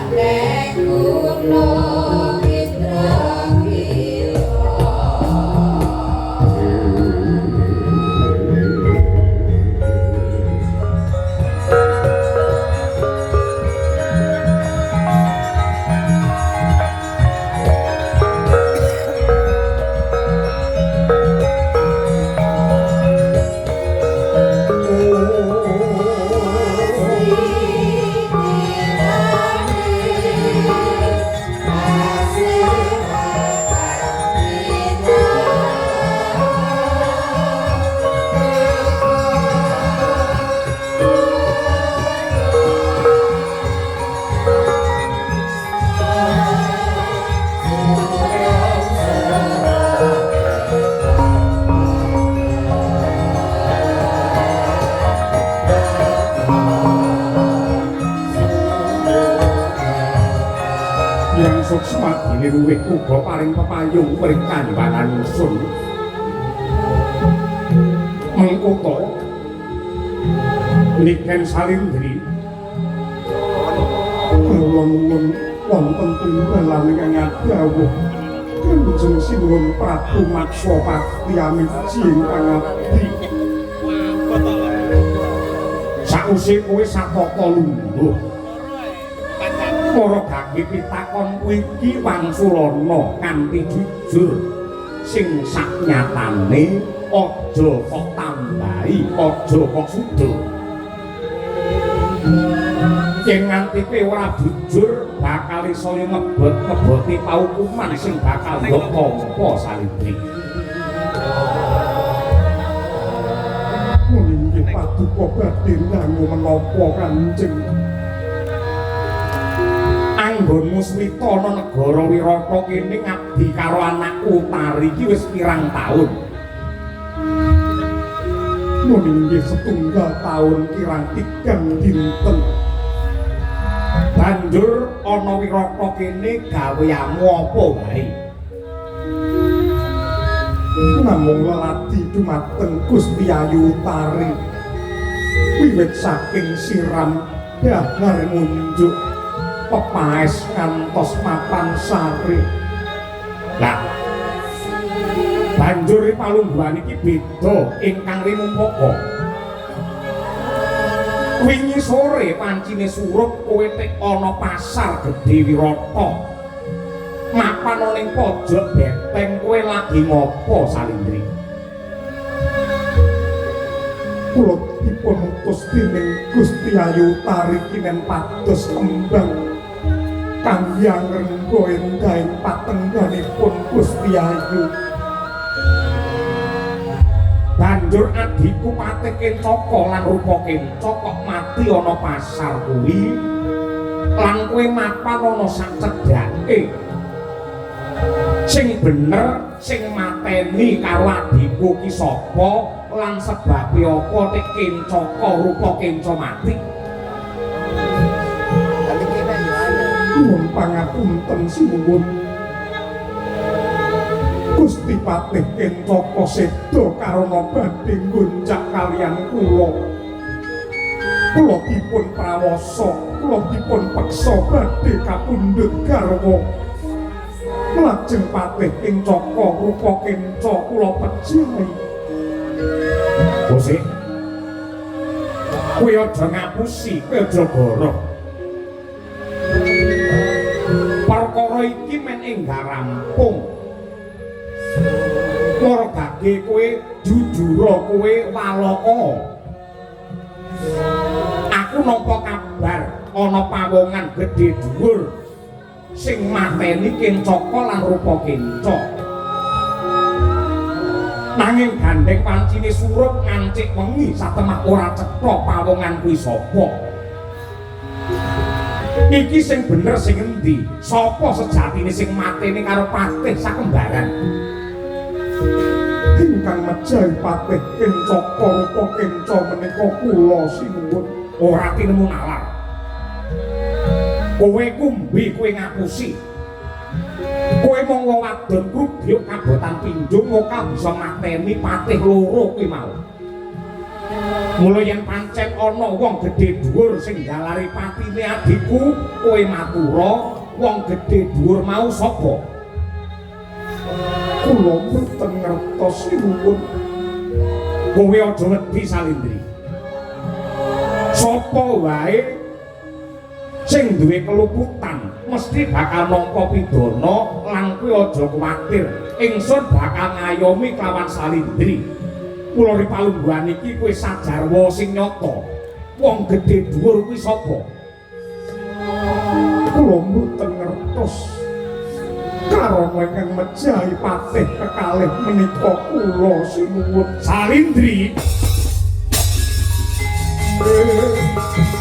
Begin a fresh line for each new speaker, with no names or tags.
Gandeng gunung Indrakila.
Yang suksma dene luwih uga paring pepayung mring kanjuwanan ingsun. Mengko to Niken Salindri
Kula nuwun wonten tunggalan ingkang ngadhawuh Kanjeng Sinuwun Prabu Maksapati Amiji ingkang abdi.
Sause kowe satata lungguh. Para gage pitakon kuwi iki wangsulana kanthi jujur sing saknyatane aja kok tambahi, aja kok suda. Yen nganti kowe ora jujur bakal saya ngebot-ngeboti paukuman sing bakal mbok tampa Salindri.
Inggih paduka badhe ndangu menapa Kanjeng?
Anggonmu swita ana negara Wirata kene ngabdi karo anakku Utari iki wis pirang taun?
Mun inggih setunggal taun kirang tigang dinten.
Banjur ana Wirata kene gaweamu apa wae?
Namung leladi dumateng Gusti Ayu Utari. Wiwit saking siram dahar ngunjuk pepaes ngantos mapan sare.
Lah banjur palungguhan iki beda ingkang rinumpaka. Wingi sore pancine surup kowe tek ana pasar gedhe Wirata. Mapan ana ning pojok beteng kowe lagi ngopo Salindri?
Kula dipun utus dening Gusti Ayu Utari kinen pados kembang kangge ngrengga endahing patengganipun Gusti Ayu.
Banjur adhiku Patih Kencaka lan Rupa Kenca kok mati ana pasar kuwi lan kowe mapan ana sak cedhake. Sing bener sing mateni karo adhiku ki sapa lan sebabe apa tek Kencaka Rupa Kenca mati?
Nyuwun pangapunten sinuwun. Gusti Patih Kencaka seda karana badhe nggonjak kaliyan kula. Kula dipun prawasa, kula dipun peksa badhe kapundhut garwa. Lajeng Patih Kencaka Rupa Kenca kula pejahi.
Bosik, kowe aja ngapusi, kowe aja goroh. Perkara iki men enggal rampung. Para gage kowe jujura kowe walaka. Aku nampa kabar ana pawongan gedhe dhuwur sing mateni Kencaka lan Rupa Kenca. Nanging gandeng pancine surup ngancik wengi satemah ora cetha pawongan kuwi sapa. Iki sing bener sing endi? Sapa sejatine sing mateni karo Patih sakembaran?
Ingkang mejahi Patih Kencaka Rupa Kenca menika kula sinuwun.
Ora tinemu nalar. Kowe kumbi, kowe ngapusi. Kowe mung wong wadon krubyuk kabotan pinjung moka bisa mateni patih loro kuwi mau. Mula yen pancen ana wong gedhe dhuwur sing jalari patine adhiku, kowe matura, wong gedhe dhuwur mau sapa?
Kula mboten ngertos, sinuwun.
Kowe aja wedi, Salindri. Sapa wae sing duwe keluputan mesti bakal nampa pidana lan kowe aja kuwatir. Ingsun bakal ngayomi kelawan Salindri. Mula ri palungguhan iki kowe sajarwa sing nyata. Wong gedhe dhuwur kuwi sapa?
Kula mboten ngertos. Karana ingkang mejahi patih kekalih menika kula, sinuwun.
Salindri.
Eh.